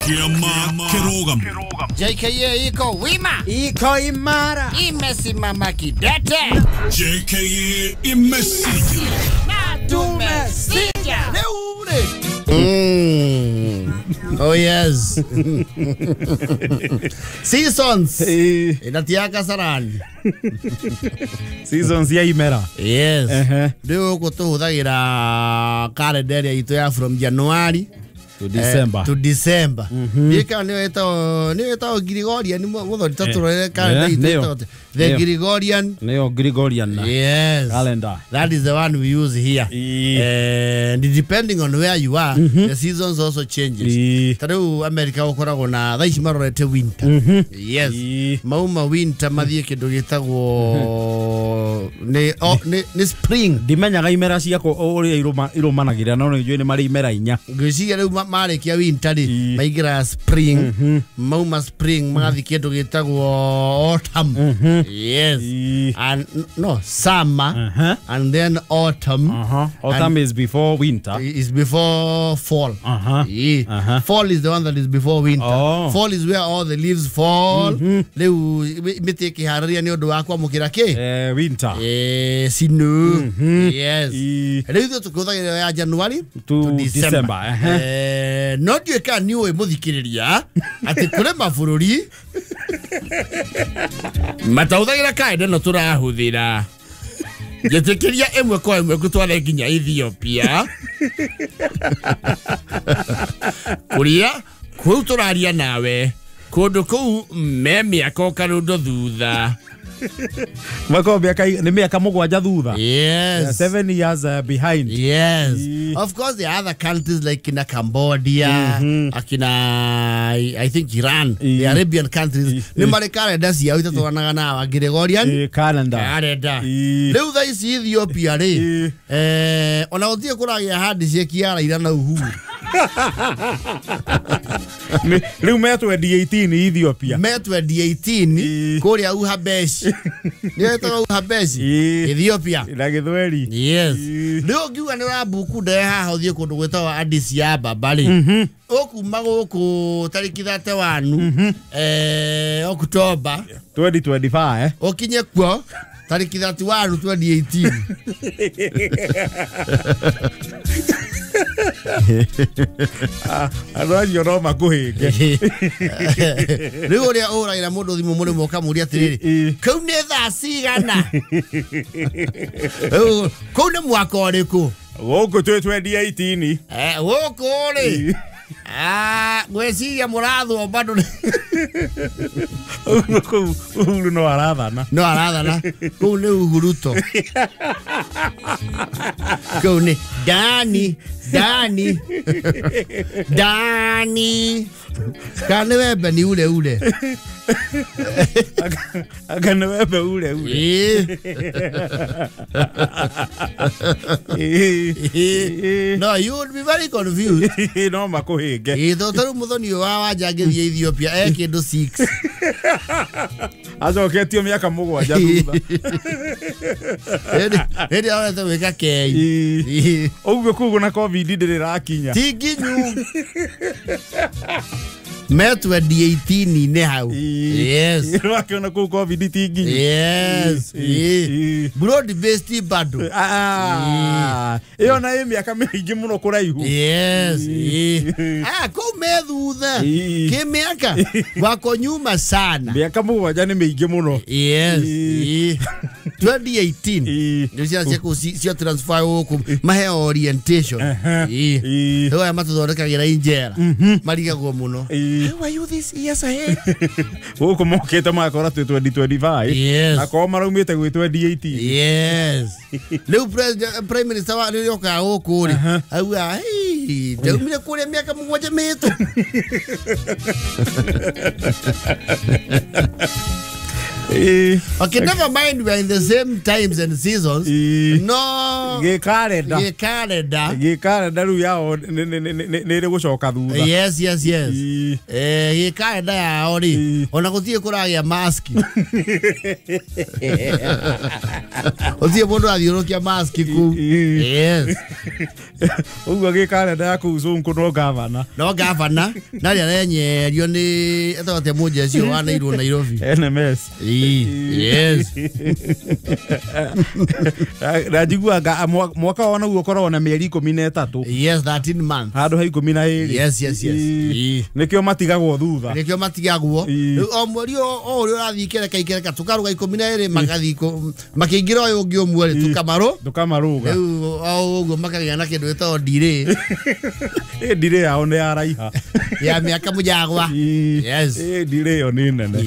Kiama Kirogam. JKA iko wima, iko imara, imesimama kidete. JKA imesija na tumesija. Oh yes. Seasons. Inatiaka sarani. Seasons ya imera. Yes. Rĩu gũkũ tũhũthagĩra calendar ĩrĩa itũ ya from January to December. To December. Nĩka nĩyo ĩtagwo Gregorian mũthoni tũrore calendar itũ. The Gregorian. Nĩyo Gregorian. Yes. Calendar. That is the one we use here. And depending on where you are, the seasons also changes. Ta rĩu America gũkoragwo na thaa ici marorete winter. Yes. Mauma winter mathiĩ kĩndũ gĩtagwo nĩ spring. Ndimenyaga imera ciakwa ũrĩa irũmanagĩrĩra no nĩ njũĩ nĩ marĩ imera inya. Ngwĩciria rĩu marĩkia winter rĩ maingĩra spring. Mauma spring magathiĩ kĩndũ gĩtagwo autumn. Yes. And no, summer and then autumn. Autumn is before winter. Is before fall. Yeah. Fall is the one that is before winter. Oh. Fall is where all the leaves fall. Rĩu mĩtĩ ĩkĩharĩria nĩ ũndũ wa kwamũkĩra kĩ? Winter. Snow. Yes. Rĩu ithuĩ tũkĩhũthagĩra ya January to December. No ndiũĩ kana nĩ ũĩ mũthikĩrĩria atĩ kũrĩ mabũrũri matahũthagĩra kalenda ĩno tũrahũthĩra. Njĩtĩkĩria ĩmwe kwa ĩmwe ngũtware nginya Ethiopia kũrĩa kũu tũraria nawe kũndũ kũu me mĩaka o karũndo thutha. Mako miaka ni miaka mũgwanja thutha. Yes. 7 years behind. Yes. Of course there are other countries like kina Cambodia, akina I think Iran, the Arabian countries. Ni marĩ calendar ciao itatwaranaga na Gregorian calendar. Calendar. Rĩu thaa ici Ethiopia rĩ, ona gũtirĩ kũragĩa handi cia Kiara na Uhuru. Rĩu me 2018 Ethiopia. Me 2018 kũrĩa Uhabeshi. Nĩ ĩtagwo Uhabeshi Ethiopia. Na Gĩthweri. Yes. Rĩu ũngiuga nĩ ũrambuku ndege haha ũthiĩ kũndũ gwĩtagwo Addis Ababa rĩ, ũkuma gũkũ tarĩki 31 October 2025 ũkinye kuo tarĩki 31 2018. Andũ acio no makũhĩnge. Rĩu ũrĩa ũragĩra mũndũ thimũ mũrĩmo ũkamũria atĩrĩrĩ, kũu nĩ thaa cigana? Kũu nĩ mwaka ũrĩkũ? Gũkũ twĩ 2018. Gũkũ rĩ, ngwĩciria mũrathwo bado. Kũu Uhuru no arathana. No arathana. Kũu nĩ Uhuruto. Kũu nĩ Dani, Dani, Dani. Kana nĩ wembe ni ule ule. Aka nĩ wembe ule ule. No, you would be very confused. No makũhĩnge. Tondũ rĩu mũthoni ũyũ wa Wanja angĩthiĩ Ethiopia e kĩndũ 6. Acoketio mĩaka mũgwanja thutha. Hĩndĩ arorete gwĩka kei. Ũguo kũu na COVID ndĩrĩ ĩrakinya. Ti nginyu. Me 2018 nĩ hau. Yes. Ũrakĩona kũu COVID ti nginyu. Yes. Broad based bado. Ĩyo na ĩ mĩaka mĩingĩ mũno kũraihu. Yes. Kũu me thutha. Kĩ mĩaka wako nyuma sana. Mĩaka mũgwanja nĩ mĩingĩ mũno. Yes. 2018. Nĩ ciana ciaku cia transfer gũkũ maheo orientation. Rĩu aya matũthondekagĩra injera. Marigagwo mũno. How are you this years ahead? Gũkũ mokĩte magakora twĩ 2025. Yes. Na korwo maraumĩte gwĩ 2018. Yes. Rĩu prime minister wa rĩrĩa okaga gũkũ rĩ, auga, hey, ndaumire kũrĩa mĩaka mũgwanja mĩhĩtũku. Okay, never mind, we are in the same times and seasons. No gä gä kalenda. Gä karenda rä u yao nä rä gå coka thutha. Yes, yes, yes. Gä kalenda yao rä ona gå thiä kå ragä a maski, gå thiä må ndå athiå rå kia maski ku. Yes. Å guo gä karenda ya kå u cånkå no gavana. No gavana na rä arenyerio nä etagwo atä må njeci å wanairwo Nairobi. NMS. Yes. Na njiguaga mwaka wa naguo ũkoragwo na mĩeri 13. Yes, 13 months. Handũ ha 12. Yes, yes, yes. Nä kä o matigagwo thutha. Nä kä o matigagwo o mweri o å rä a å rathiä ikereka ikereka tå 12 magathiä makä ingä ra å yå å ngä å mwe rä tå kamarå Tũkamarũga. Rä u o å guo makagä a na kä ndå gä tagwo ndirä. Ndirĩ yao nĩ yaraiha. Ya mä aka må jagwa. Yes. Ndirĩ ĩyo nĩ nene.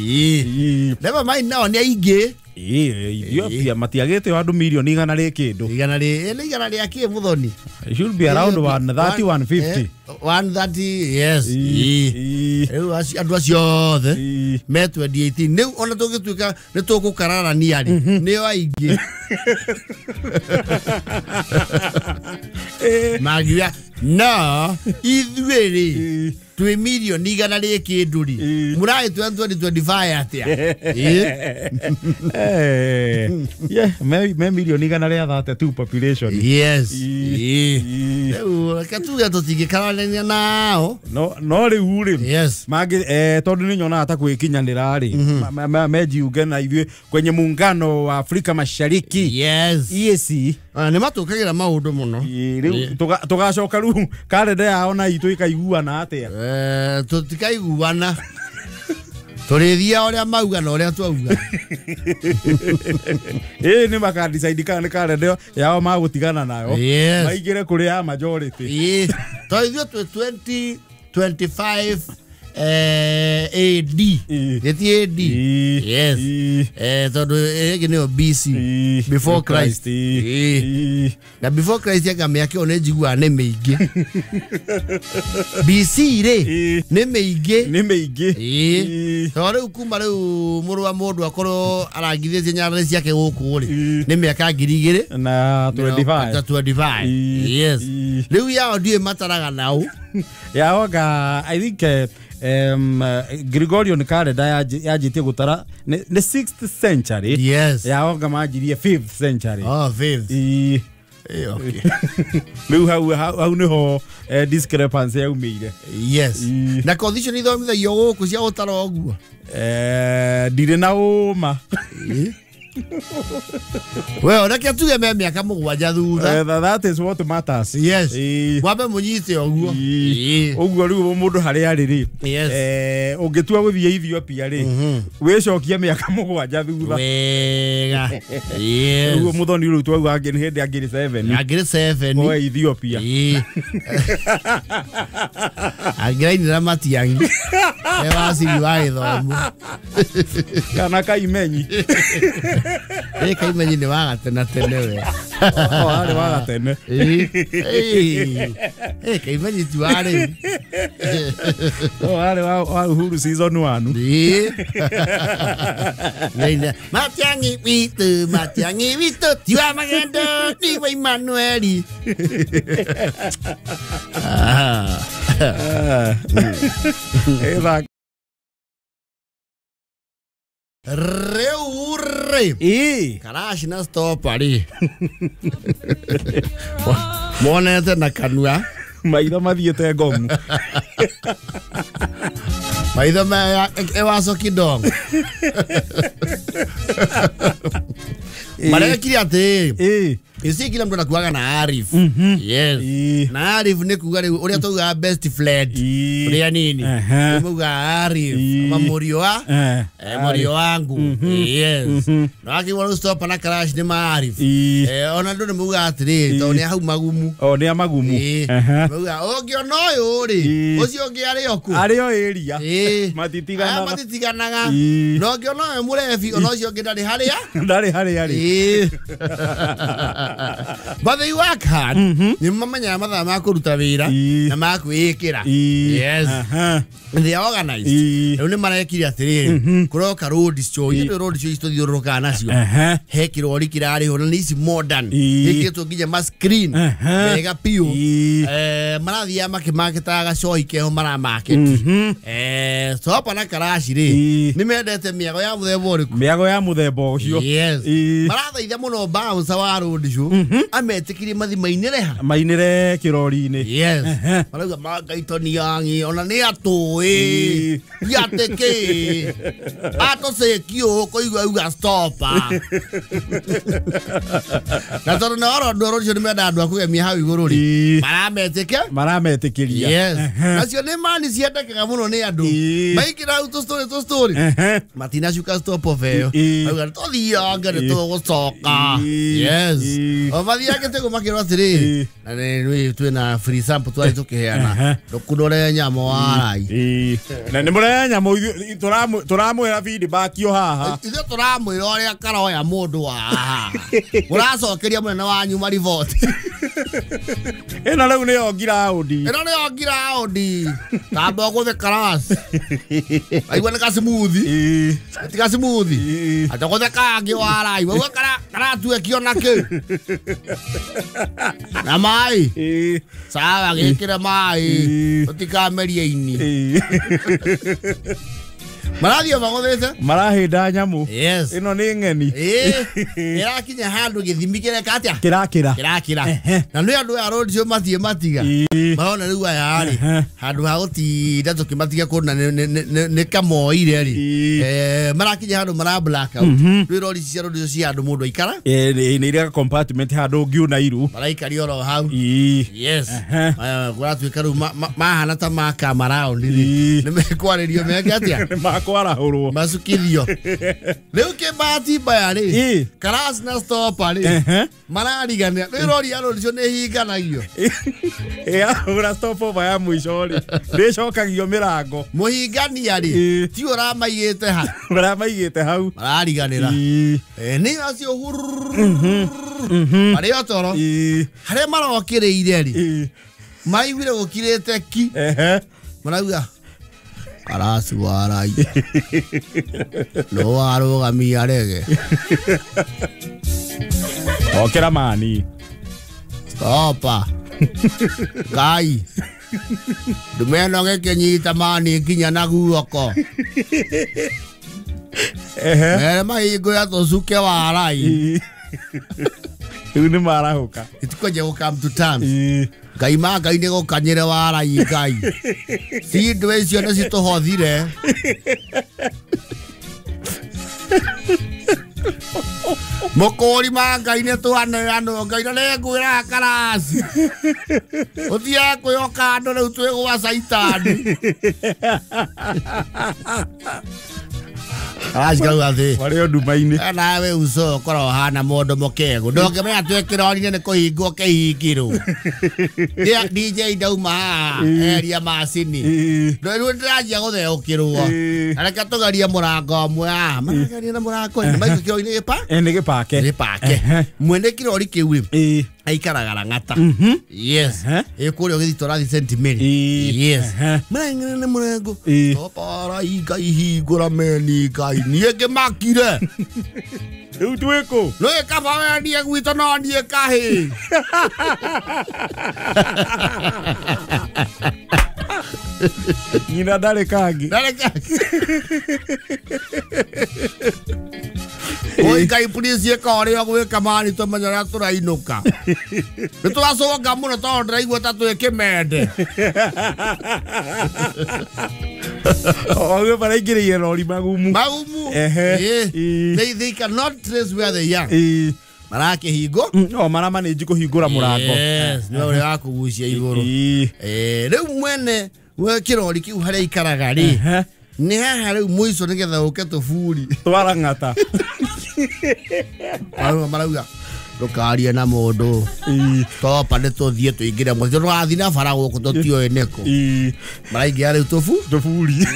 Never mind, nao nä aingä. Ethiopia matiagĩte andũ mirioni igana rĩ kĩndũ. Igana rä nä igana rä a kä må thoni. It should be around 130, 150. 130, yes. Rä u andå acio othe me 2018 rä u ona tå gä tuä ka nä tå kå kararania rä nä o aingä mangiuga no ithuä rä twä mirioni igana rä kä ndå rä må ragä tua 2025 atä a? Me mirioni igana rĩa 32 population. Yes. Rä u reke tuge tå tingä kararania nao. No rä u rä Yes. mangä tondå nä nyonaga ta kwä kinyanä ra rä mejiunge na ithuä kwenye muungano wa Afrika Mashariki. Yes. EAC. Nä matå kagä ra maå ndå må no. Rä u tå gacoka rä u karenda yao na itå ĩkaiguana atä a? Tå tikaiguana, tå rä thia å rä a mauga na å rä a twauga. Ä nä makadicaidi kana nä karenda yao magå nayo. Yes. Maingä re kå rä ya majority. Tondå ithuä twä 2025 AD. Gä ti AD. Yes. Tondå ä ngä nä yo BC, before Christ. Na before Christ anga mä aka ä yo nä njiguaga nä mä ingä. BC rä nä mä ingä. Nä mä ingä. Tondå rä u kuma rä u må rå wa må ndå akorwo arangithä tie nyararä ciake gå kå rä nä mä aka 2000 na 25. 25. Yes. Rä u yao ndiä mataraga nao. Yaoga I think Gregorian calendar yanjĩtie gũtara nĩ 6th century. Yes. Yaoga manjirie 5th century. Oh, fifth. Okay. Rĩu hau nĩho discrepancy yaumĩire. Yes. Na kothi icio nä ithomithagio gå kå cia gå tara å guo? Ndirĩ na ũma. We reke tuge me mä aka må gwanja thutha. That is what matters. Yes. Wambe må nyite å guo. Ũguo rĩu mũndũ harĩa arĩ rĩ, Yes. ũngĩtua gũthiĩ Ethiopia rĩ, wĩcokie mĩaka 7 thutha. Wega. Yes. Ũguo mũthoni rĩu twauga angĩ nĩ hĩndĩ angĩrĩ 7. Angĩrĩ 7. Oe Ethiopia. Angĩrainĩra Matiang'i e waciri wa gĩthomo. Kana Kaimenyi. Ĩ Kaimenyi nĩ wa gatene tene we. O arĩ wa gatene. Ĩ Kaimenyi ti wa rĩu. O arĩ wa Uhuru season 1. Matiang'i witũ, Matiang'i witũ ti wa magendo ni wa Emmanueli. Rĩu rĩ karaci na stopa rĩ monete na kanua. Maitho mathiĩte ngomu. Maitho ewaco kidong marekire atĩ isi kila mtu anakuaga na Arif. Yes. Na Arif nĩ kuga rĩu ũrĩa taugaga best friend ũrĩa nini mauga Arif ama mũriũ wa mũriũ wangu. Yes. Na akiwa rĩu stop na crash nĩ ma Arif. Ona andũ nĩ maugaga atĩrĩrĩ tondũ nĩ hau magumu. O nĩ magumu. Mauga ũngĩona ũyũ rĩ ũcio ũngĩ arĩ o kũ? Arĩ o area. Matitiganaga. Matitiganaga. Na ũngĩona ũyũ mũrebi ona ũcio ũngĩ ndarĩ harĩa. Ndarĩ harĩa rĩ. But they work hard. Nĩ mamenyaga mathaa ma kũruta wĩra na ma kwĩĩkĩra. Yes. And they are organized. Rĩu nĩ marekire atĩrĩrĩ, kũroka road show. Ithuĩ road show ici tũthiũrũrũkaga nacio. He kĩrori kĩrarĩhwo na nĩ ici modern. Gĩkĩrĩtwo nginya ma screen. Wega biũ. Marathiaga makĩmakĩtaga gacohi keho maramaketi. Sopa na karaci rĩ, nĩ mendete mĩago ya mũthemba ũrĩkũ? Mĩago ya mũthemba ũcio. Yes. Marathaitha mũno bouncer wa road show ametĩkirie mathi mainĩre ha? Mainĩre kĩrori-inĩ. Yes. Marauga mangaitoni yangi ona nĩ atũĩ. Atĩ kĩ? Atũcĩki ũũ kũigua auga stopa. Na tondũ nĩ oro andũ a road show nĩ mendaga andũ a kũgemia hau igũrũ rĩ, marametĩkia? Marametĩkĩria. Yes. Nacio nĩ mani ciendekaga mũno nĩ andũ. Maingĩra hau tũ story. Matinacuka stop off ĩyo. Auga tũthiange nĩ tũgũcoka. Yes. O mathiange tĩguo makĩrwo atĩrĩrĩ, na nĩ twĩna free sample twarĩ tũkĩheana. Ndũkunũre nyamũ warai. Na nĩ mũrehe nyamũ tũramwĩra feedback yo haha. Ithuĩ tũramwĩra ũrĩa karoya mũndũ wa haha. Mũracokeria mũnene wanyu mariboti. Ĩno rĩu nĩyo ngiraũndi. Ĩno nĩyo ngiraũndi. Tamba ũgũthe karasi. Aigua nĩ gacimũthi. Ti gacimũthi. Atagũthe kangĩ warai. Waigua karatuĩkio na kĩ? Na maĩ. Sawa gĩkĩre maĩ. Tũtikamerie ini. Marathiĩ magũthĩte? Marahĩnda nyamũ. Yes. Ĩno nĩ ng'eni. Ĩrakinya handũ gĩthimi kĩreka atĩa? Kĩrakĩra. Kĩrakĩra. Na nĩ andũ aya road show mathiĩ matiga. Marona rĩu aya rĩ, handũ ha gũtinda tũkĩmatiga kũndũ na nĩ kamoire rĩ. Marakinya handũ mara black out. Rĩu rori cia road show cia andũ mũndũ aikara? Nĩ irĩ compartment handũ ũngiuna iru. Maraikaria oro hau. Yes. Kũratuĩka rĩu mahana ta makama round rĩ. Nĩ mekwarĩrio meke atĩa? Makwarahũrwo. Macukithio. Rĩu kĩbahati mbaya rĩ, karasi na stopa rĩ, marariganĩra. Rĩu rori ya road show nĩ ĩhinganagio. Ĩyahũra stop over ya mũico rĩ, nĩĩcokagio mĩrango. Mũhingania rĩ, ti ũramaigĩte ha? Maramaigĩte hau. Marariganĩra. Nĩ acio hurururu. Marĩ o toro. Harĩa marokĩrĩire rĩ, maraiguire gũkirĩte ki. Marauga karasi warai. No warũgamia rege. Okĩra mani. Stopa. Ngai. Ndume ĩno gĩkĩnyita mani nginya na guoko. Mere mahingũre tũcuke warai. Rĩu nĩ marahũka. Itikwenja gũ come to terms. Ngai ma Ngai nĩ gũkanyĩre warai Ngai. Cindũ icio nĩ citũhothire. Mũkũri ma Ngai nĩ twaneanwo Ngai na nĩngwĩraga karasi. Ũthiaga kwĩhoka andũ rĩu twĩ gwa caitani. Karasi kau athĩ. Marĩ o nduma-inĩ. Nawe uco ũkorwo ũhana mũndũ mũkegu. Ndũngĩmenya twĩ kĩrori-inĩ nĩ kũhingwo kĩhingĩrwo. DJ ndauma haha eria macini. Rĩu ndĩranjia gũtheũkĩrwo. Na reke tũgerie mũrango ũmwe haha. Marageria na mũrango nĩ maigua kĩrori-inĩ gĩpa? Nĩ gĩpake. Gĩpake. Mwene kĩrori kĩu rĩ, aikaraga Lang'ata. Yes. Ĩ kũrĩa ũgĩthiĩ tũrathiĩ St Mary. Yes. Mareng'era na mũrango. Topara Ngai hingũra meni Ngai. Niĩ ngĩmakire. Rĩu twĩ kũ? Nĩ kaba wendie gwitũ no niĩ kahĩ. Nyina ndarĩ kangĩ. Ndarĩ kangĩ. Oi Ngai please ĩka ũrĩa ũgwĩka mani tũmenye ũrĩa tũrainũka. Nĩ tũracoka mũno tondũ ndĩraigua ta twĩ kĩmende. Oguo maraingĩrĩire rori magumu. Magumu. They cannot trace where they are. Marakĩhingo. No maramanĩnji kũhingũra mũrango. Yes, nĩ ũrĩa wa kũgucia igũrũ. Rĩu mwene we kĩrori kĩu harĩa aikaraga rĩ, nĩ haha rĩu mũico nĩgetha ũke tũburi. Twara ng'ata. Marauga ndũkarie na mũndũ. Topa nĩ tũthiĩ tũingĩre mũciĩ. Tũrathiĩ na bara gũkũ tũtiũĩ nĩkũ. Maraingĩra rĩu tũburi.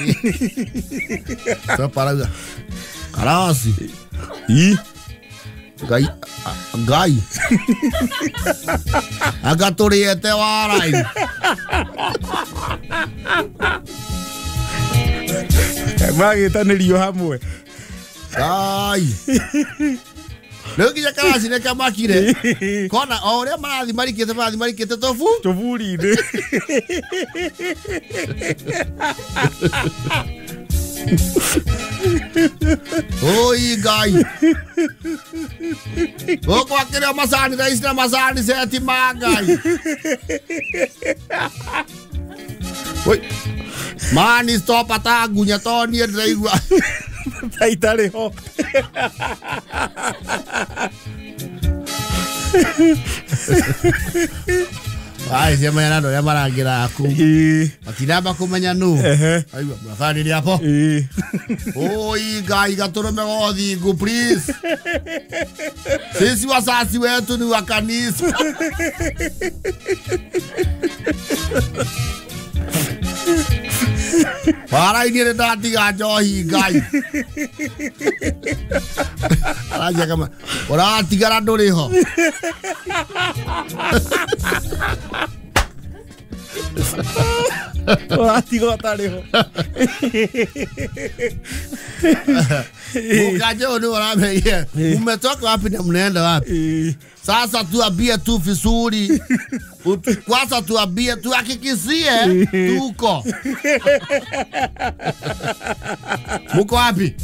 Topa arauga karasi. Ngai Ngai anga tũrĩete warai magĩtanĩrio hamwe Ngai rĩu nginya karaci nĩ kamakire kona o ũrĩa marathi marikĩte tobu tũburi-inĩ Oi Ngai gũkũ akĩrĩ o macani thaa ici na macani seti ma Ngai Oi mani stop ata ngunya to niĩ ndĩraigua ta itarĩ ho Ai ciamenya na andũ arĩa marangĩra aku matinamba kũmenya nũ aigua mnafanĩria hapo Oi Ngai gatũrũme gothingu please sisi wasasi wetu ni wa kanisa Warai-inĩ nĩ ndatiga njohi Ngai aranjia kama ũratigara ndũrĩ ho ũratiga ũtarĩ ho Mũkanja ũyũ nĩ ũrameire umetoka wapi na mnaenda wapi sasa tuambie tu vizuri kwanza tuambie tuhakikishie tuko muko wapi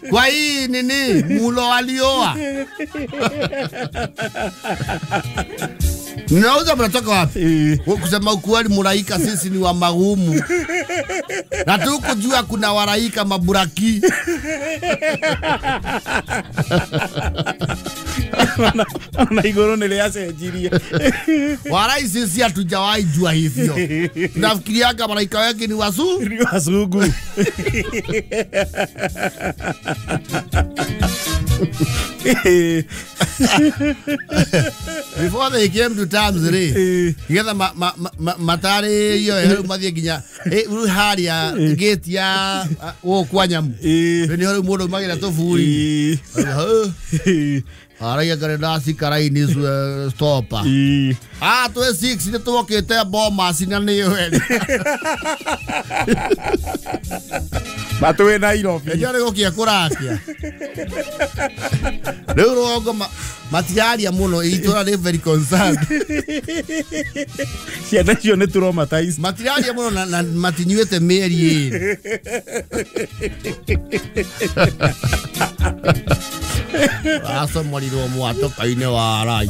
kwa hii nini mulo walioa Nauza mnatoka wapi? Kusema ukweli muraika sisi ni wa magumu. Na tukujua kuna waraika maburaki. Na igũrũ nĩ rĩacenjirie. Warai sisi hatujawahi jua hivyo. Tunafikiriaga maraika wengi ni wasu? Ni wazungu. Before they came to terms rĩ nĩgetha matarĩrio rĩu mathiĩ nginya rĩu harĩa gate ya gũkũ kwa nyamu rĩu nĩho rĩu mũndũ aumagĩra tũburi aragia ngarĩ ndacikara-inĩ stopa twĩ 6 nĩ twokĩte Bomas na nĩyo ĩrĩ matwĩ Nairobi nĩkĩo nĩ gũkia kũrakia rĩu rũgongo matiraria mũno itũra nĩ very concerned ciana icio nĩ traumatized matiraria mũno na matinyuĩte mĩeri ĩrĩ acomorirwo mwatũka-inĩ wa rai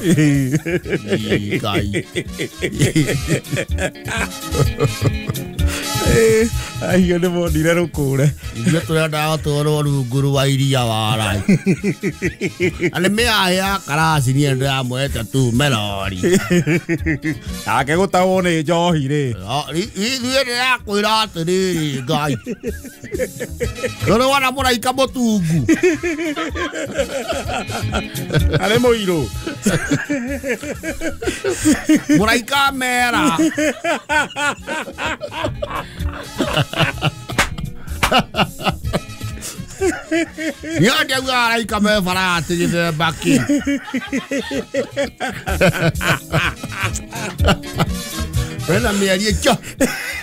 Ngai ahiũ nĩ monire rũkũre ithuĩ tũrendaga gũtwarwo rungu rwa iria wa rai na nĩ mĩaĩ ya karaci niĩ ndĩramwete tu merori nake gũtahwo nĩ njohi rĩ ithuĩ ndĩrakwĩra atĩrĩrĩ Ngai ndũrĩ wona mũraika mũtungu arĩ mũirũ mũraika mera Niĩ ndauga araika me barati gĩthemba kĩ wena mĩario ĩkĩo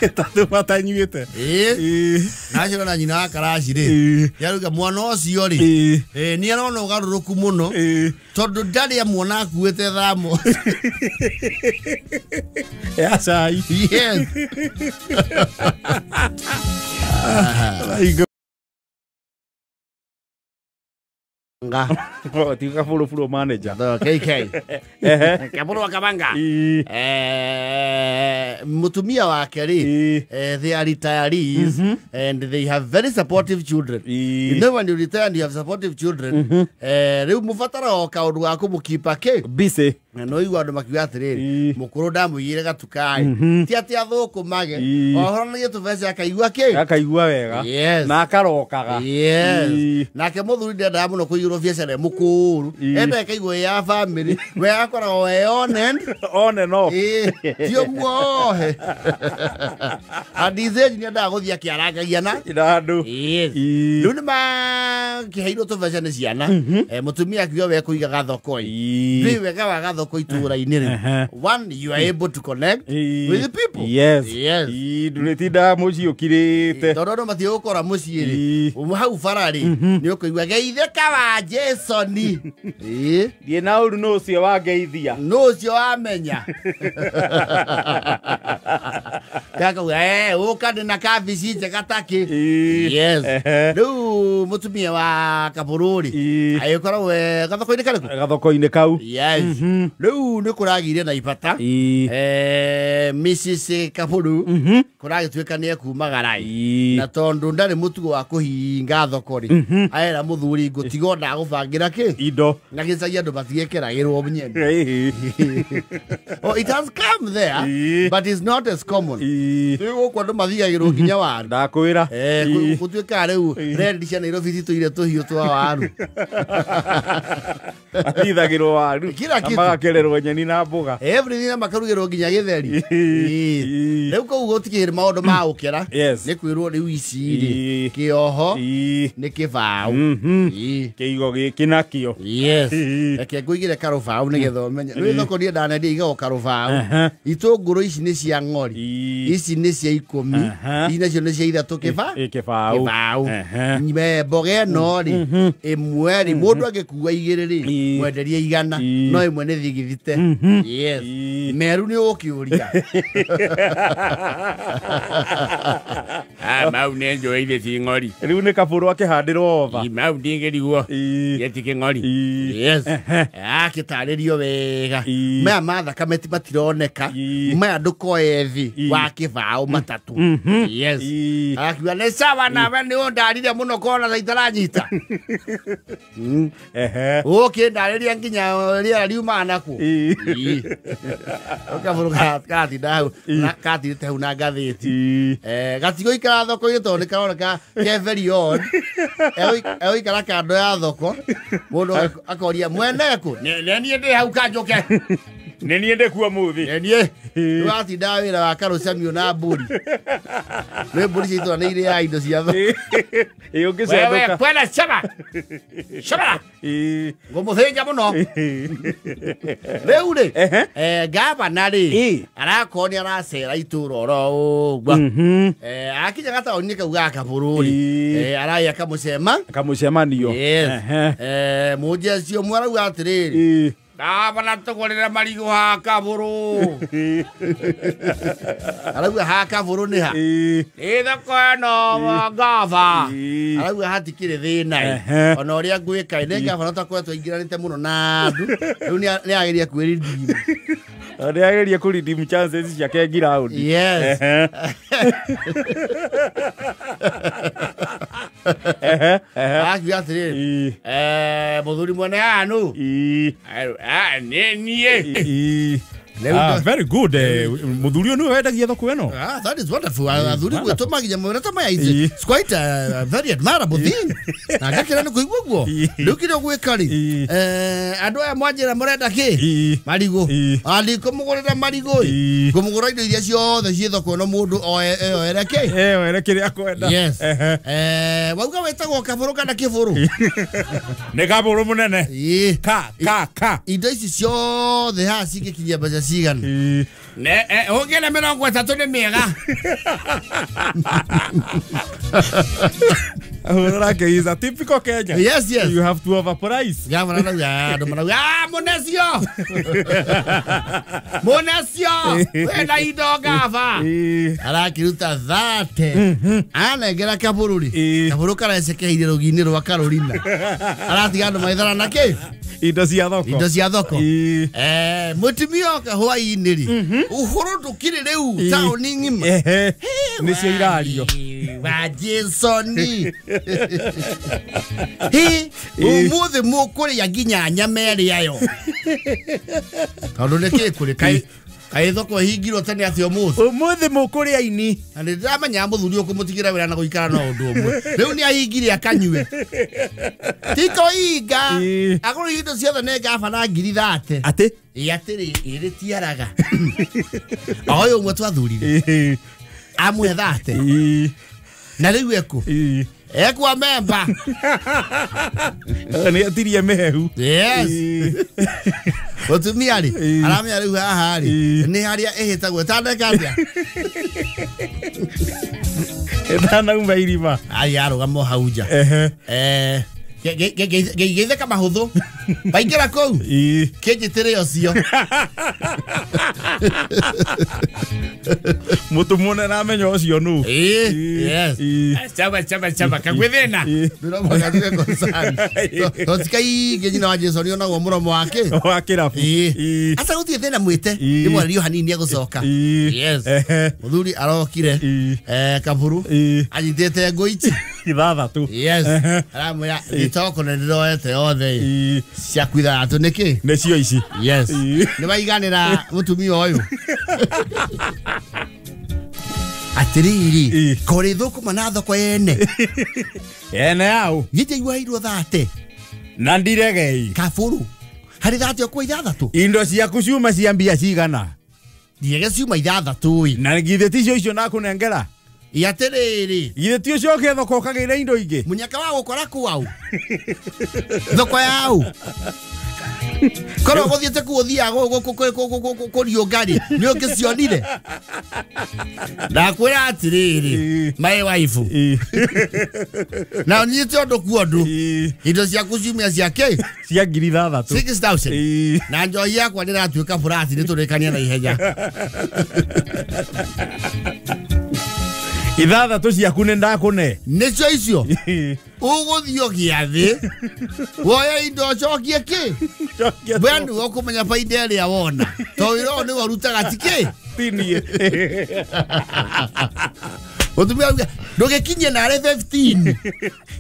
ĩtatũ matanyuĩte nacio na nyina wa karaci rĩ nĩarauga mwana ũcio rĩ nĩ arona ũgarũrũku mũno tondũ ndarĩ amuona akuĩte thamo ya cai yes Nga. Tiga kaburu manager. KK. Kaburu kabanga. Mutumia wake rĩ, they are retirees and they have very supportive children. You know when you retire and you have supportive children, rĩu mũbatara o kaũndũ ga kũmũkipa kĩ busy. Na no igua andũ makiuga atĩrĩrĩ mũkũrũ ndamũigĩire gatukai ti atĩ athũkũmage ohoranagie tũbeca akaigua kĩ akaigua wega na akarokaga. Yes. Nake mũthuri ndendaga mũno kũigĩrwo biacara mũkũrũ enda akaigua ya family we akoragwo we on and on and off ti ũmuohe andizĩji nĩendaga gũthiĩ akĩarangagia na andũ. Rĩu nĩ makĩheirwo tũbeca nĩ ciana mũtumia akiuga we kũiga gathoko ĩ wega wa gathoko itũra-inĩ rĩ one you are able to connect with the people. Yes. Yes. Ndũrĩtindaga mũciĩ ũkirĩte tondũ andũ matiĩ gũkora mũciĩ rĩ hau bara rĩ nĩ ũkũigua geithĩka wa Jasoni thiĩ na ũru nũ ũcio wangeithia nũ ũcio wamenya gakauga ũka ndĩ na kabici njega takĩ. Yes. Rĩu mũtumia wa Kabũrũ rĩ agĩkoragwo gathoko-inĩ karĩkũ? Gathoko-inĩ kau. Yes. Rĩu nĩ kũragĩire na ibata Mrs. Kabũrũ kũragĩtuĩka nĩ ekumagara na tondũ ndarĩ mũtugo wa kũhinga thoko rĩ aera mũthuri ngũtiga ndagũbangĩra kĩ indo na gĩcagia andũ matigĩkeragĩrwo nyeni. Oh, it has come there but it's not as common. Rĩu gũkũ andũ mathigagĩrwo nginya waru ndakwĩra gũtuĩkaga rĩu rendi cia Nairobi citũire tũhiũ twa waru athithagĩrwo waru kila kitu magakererwo nyeni na mboga everything na makarugĩrwo nginya gĩtheri. Rĩu kũu gũtikĩrĩ maũndũ ma gũkĩra nĩ kwĩrwo rĩu ici rĩ kĩoho nĩ kĩbaũ kĩigo gĩkĩ nakĩo. Yes. Reke ngũigĩre karũbaũ nĩgetha ũmenye rĩu thoko niĩ ndanendia igagwo karũbaũ itũngũrũ ici nĩ cia ng'ori ici nĩ cia 10 ici nacio nĩ cia 3 kĩbaũ mboga ĩno rĩ ĩmwe rĩ mũndũ angĩkua 2 rĩ mwenderie 100 no ĩmwe nĩ thigithite. Yes. Meru nĩ ũgũkĩũria mau nĩ njoeire ci ng'ori rĩu nĩ Kabũrũ akĩhandĩrwo ova mau ndingĩrigwo gĩtikĩ ng'ori. Yes. Akĩtarĩrio wega maya ma thakame matironeka maya ndũkoe thĩ wa kĩbaũ 3. Yes. Akiuga nĩ sawa nawe nĩ ũndarire mũno kona thaa itaranyita ũkĩndarĩria nginya rĩera riumaga nakuo. Kabũrũ katinda hau katirĩte hau na ngathĩti gatigũikara thoko-inĩ tondũ nĩ karoneka ke very odd egũikara kando ya thoko mũndũ akoria mwene kũ nĩ niĩ ndĩ hau kanjũke nĩ niĩ ndĩkuo mũthĩ nĩ niĩ watinda wĩra wa karũcamio na mbũri nĩ mbũri cia itũra nĩ irĩaga indo cia thoko ũngĩcendũka kwena caba caba ngũmũthĩnja mũno. Rĩu rĩ gavana rĩ arakorwo nĩ aracera itũra oro ũguo akinya gataũni-inĩ kau ga Kabũrũ rĩ aragĩa kamũcemanio. Mũnjeci ũmwe arauga atĩrĩrĩ Gavana tũgũrĩre marigũ ha Kabũrũ arauga ha Kabũrũ nĩ ha ĩ thoko ĩno gava arauga hatikĩrĩ thĩna ona ũrĩa ngwĩka nĩ gavana ũtakoretwo aingĩranĩte mũno na andũ rĩu nĩ ageria kwĩredeem nĩ ageria kũ-redeem chances ciake ground. Yes. Akiuga atĩrĩrĩ mũthuri mwene haha nũ nĩ niĩ. Very good. Muthuri ũyũ wendagia thoko ĩno. That is wonderful. Athuri gwĩtũma nginya mawĩra ta maya it's quite a very admirable thing. Na ngakĩra nĩ kũigua ũguo. Rĩu kĩrĩa ũgwĩka rĩ andũ aya mwanjĩra mũrenda kĩ marigũ andikũmũgũrĩra marigũ ĩ ngũmũgũra indo iria ciothe ciĩ thoko ĩno mũndũ oere kĩ oere kĩrĩa akwenda. Yes. Wauga wĩtagwo Kabũrũ kana Kĩbũrũ? Nĩ Kabũrũ mũnene. Ka ka ka indo ici ciothe haha cingĩkinyia mbeca cigana? Ne ũngĩenda 30 nĩ mĩega. Urake is a typical Kenya. Yes, yes. You have to overprice. Gavana arauga andũ marauga mũnecio mũnecio wĩna indo gava arakĩruta 30 anengera Kabũrũ rĩ Kabũrũ karecekeire rũgi-inĩ rwa Karolina aratiga andũ maithara na kĩ indo cia thoko indo cia thoko mũtumia oka hwaĩ-inĩ rĩ ũhoro ndũkĩrĩ rĩu taũni ng'ima nĩ cio irario. Wa Jasoni. Hi umuthi mukuria nginya nyama ĩrĩa yo. Tondu nĩkĩ kũrĩ kai kai thoko hingirwo tene atĩ ũmũthĩ. Ũmũthĩ mũkũrĩa ini. Na nĩ ndĩramenya mũthuri ũkũmũtigĩra wĩra na gũikara no ũndũ ũmwe. Rĩu nĩ ahingire akanyue. Tikoinga. Agũrire indo ciothe nĩ ngabana 30,000. Atĩ? Ĩ atĩrĩ ĩrĩ tiaraga. Ũyũ ũmwe twathurire. Amwe 30. Na rĩu eku. Ekwa memba. Nĩ atirie mĩhehu. Yes. Mũtumia rĩ aramenya rĩu haha rĩ nĩ harĩa ĩhĩtagwo ĩtandeka atĩa. Ĩtanauma irima. Ai arũgama hau nja. Geithĩka mahũthũ. Waingĩra kũu. Kĩnjĩtĩre ũcio. Mũtũmwo nĩ aramenya ũcio nũ. Yes. Chama chama chama kagwĩthĩna. Ndĩromba gatuĩke concern. Totikaingĩ nyina wa Jason onagwo mũromo wake. Wa kĩrabu. Aca gũtirĩ thĩna mwĩte. Ndĩmwarĩrio hanini egũcoka. Yes. Mũthuri arokire. Kaburu. Anyitĩte ngũ ici. 6. Yes. Aramwĩra gĩtoko nĩ ndĩroete yothe. Ciaku 6 nĩkĩ? Nĩcio ici. Yes. Nĩ waiganĩra mũtumia ũyũ. Atĩrĩrĩ, kũrĩ thũkũma na thoko yene. Yene yao. Githĩ igwairwo 30. Na ndiregei. Kaburu. Harĩ 30 ũkua 6. Indo ciaku ciuma cia mbia cigana? Ndiege ciuma 6 ĩ. Na githĩ ticio icio nakũnengera? Ĩ atĩrĩrĩ. Githĩ ti ũcoke thoko ũkagĩre indo ingĩ? Mũnyaka wa gũkora kwau. Thoko yau. Korwo gũthiĩte kuo ũthiaga kũriũnga rĩ, nĩ ũngĩcionire. Ndakwĩra atĩrĩrĩ, my wife. Na ũnyite ũndũ kuo ũndũ. Indo ciaku ciumia cia kĩ? Cia 6,000. 6,000. Na njohi yakwa nĩratuĩka burati nĩtũrĩkania na ihenya. 6 ciaku nĩ ndakũne. Nĩcio icio. Ũgũthiĩ gĩathĩ. Woye indo ũcokie kĩ? We nĩwe ũkũmenya baida ĩrĩa wona. To wĩra ũyũ nĩwe ũrutaga ti kĩ? Ti niĩ. Mũtumia auga ndũgĩkinyie narĩ 15.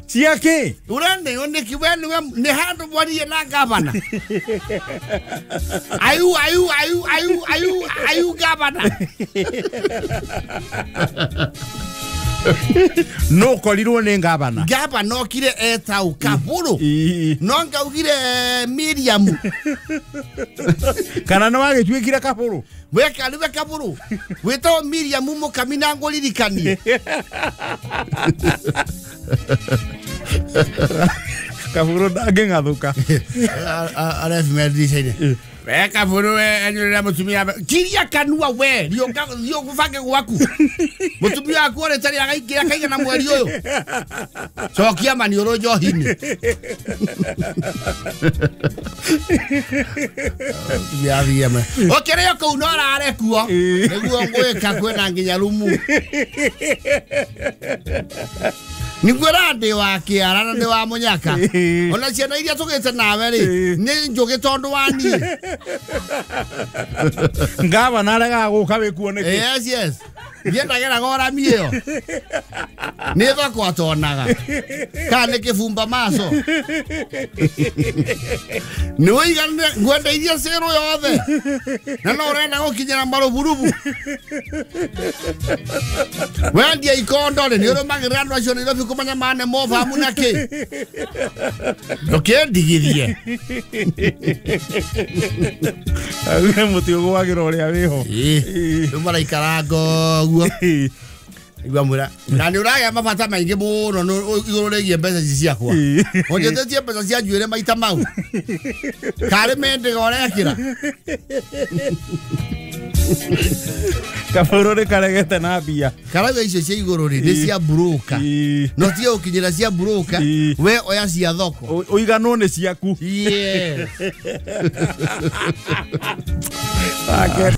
Cia kĩ? Ũraneo nĩkĩ we nĩwe nĩ handũ mwaririe na gavana. Ayu ayu ayu ayu ayu ayu gavana. No korirwo nĩ gavana. Gavana okire etau Kaburu. No ngaugire Miriam. Kana no wagĩtuĩkire Kaburu. Weka niwe Kaburu. Wĩtagwo Miriam mũkami na ngũririkanie. Kaburu ndangĩng'athũka. Arebi We Kaburu we anyurĩra mũtumia kiria kanua we thiĩ ũbange gwaku. Mũtumia waku ũrĩ tarĩ againgĩra kaigana mweri ũyũ. Cokia maniũrũ njohi-inĩ. Ũkĩrĩo kũu no ũrare kuo. Nĩguo ngwĩka kwĩna nginya rumu. Nĩngwĩra ndĩ wa kĩara na ndĩ wa mũnyaka. Ona ciana iria tũgĩte nawe rĩ, nĩ njũgĩ tondũ wa niĩ. Ngavana aregaga gũka wĩkuo nĩkĩ? Yes, yes. Ndiendagĩra gorami ĩyo. Nĩ thoko atonaga. Kana nĩ kĩbumba maco. Nĩ ũiganĩre ngwendeirie cĩrũ yothe. Na no ũrenda gũkinyĩra maruburubu. Wendia ikondo rĩ, nĩ ũrũmagĩrĩra andũ acio Nairobi kũmenya mane mobamu na kĩ. Ndũkĩndigithie. Mũtĩ ũgũagĩra ũrĩa wĩho. Rĩu maraikaranga ũguo. Igua mwĩra na nĩ ũragĩa mabata maingĩ mũno igũrũ rĩgiĩ mbeca ici ciakwa. Ũnjĩtĩtie mbeca cia njuĩrĩ maita mau. Karĩ mĩndĩga ũrekĩra. Kaburu nĩ karegete na mbia. Karauga icio cia igũrũ rĩ nĩ cia broker. No tiga gũkinyĩra cia broker, we oya cia thoko. Ũiganwo nĩ ciaku. Yes. Ake.